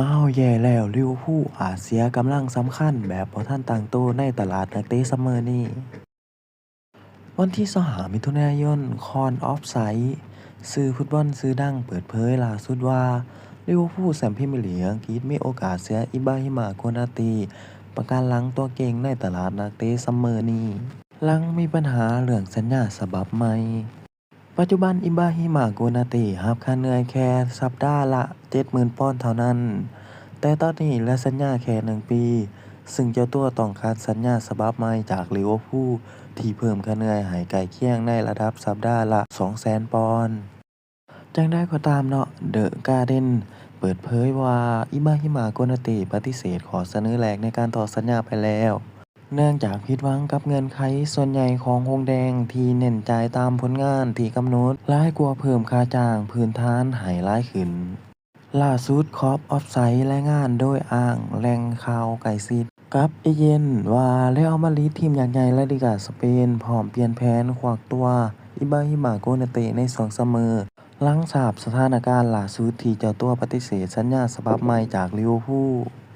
ອ້າວ ແຍ່ແລ້ວ, ລິເວີພູອາດເສຍກຳລັງສຳຄັນແບບບໍ່ທັນຕັ້ງໂຕໃນຕະຫຼາດນັກເຕະຊັມເມີນີ້. ວັນທີຊາວຫ້າ ມິຖຸນາຍົນ, ຄອນ ອອບໄຊ ສື່ຟຸດບອນຊື່ດັງເປີດເຜີຍລ່າສຸດວ່າ ລິເວີພູແຊ້ມພຣີເມຍລີກອັງກິດມີໂອກາດເສຍ ອິບບາຮິມາ ໂກນາເຕ ປະການຫຼັງຕົວເກັ່ງໃນຕະຫຼາດນັກເຕະຊັມເມີນີ້ ຫຼັງມີບັນຫາເລື່ອງສັນຍາສະບັບໃໝ່. ປັດຈຸບັນ ອິບບາຮິມາ ໂກນາເຕ ຮັບຄ່າເໜື່ອຍແຄ່ສັບດາລະເຈັດໝື່ນປອນເທົ່ານັ້ນ, ແຕ່ຕອນນີ້ເຫຼືອສັນຍາແຄ່ໜຶ່ງປີ, ຊຶ່ງເຈົ້າຕົວຕ້ອງການສັນຍາສະບັບໃໝ່ຈາກລິເວີພູ ທີ່ເພີ່ມຄ່າເໜື່ອຍໃຫ້ໃກ້ຄຽງໃນລະດັບສັບດາລະສອງແສນປອນ. ຈັ່ງໃດກໍຕາມເນາະ, ເດີກາເດັນເປີດເຜີຍວ່າ ອິບບາຮິມາ ໂກນາເຕ ປະຕິເສດຂໍ້ສະເໜີແລກໃນການຕໍ່ສັນຍາໄປແລ້ວ. ເນື່ອງຈາກຜິດຫວັງກັບເງື່ອນໄຂສ່ວນໃຫຍ່ຂອງຫົງແດງທີ່ເນັ້ນຈ່າຍຕາມຜົນງານທີ່ກຳນົດ ຫຼາຍກວ່າເພີ່ມຄ່າຈ້າງພື້ນຖານໃຫ້ຫຼາຍຂຶ້ນ. ລ່າສຸດ ຄອບ ອອບໄຊ ລາຍງານໂດຍອ້າງແຫຼ່ງຂ່າວໃກ້ຊິດກັບເອເຈນວ່າ ເຣອັລມາດຣິດ ທີມຍັກໃຫຍ່ລາລີກາສະເປນ ພ້ອມປ່ຽນແຜນຄວັກຕົວ ອິບບາຮິມາ ໂກນາເຕ ໃນຊ່ວງຊັມເມີ ຫຼັງຊາບສະຖານະການລ່າສຸດທີ່ເຈົ້າຕົວປະຕິເສດສັນຍາສະບັບໃໝ່ຈາກລິເວີພູ.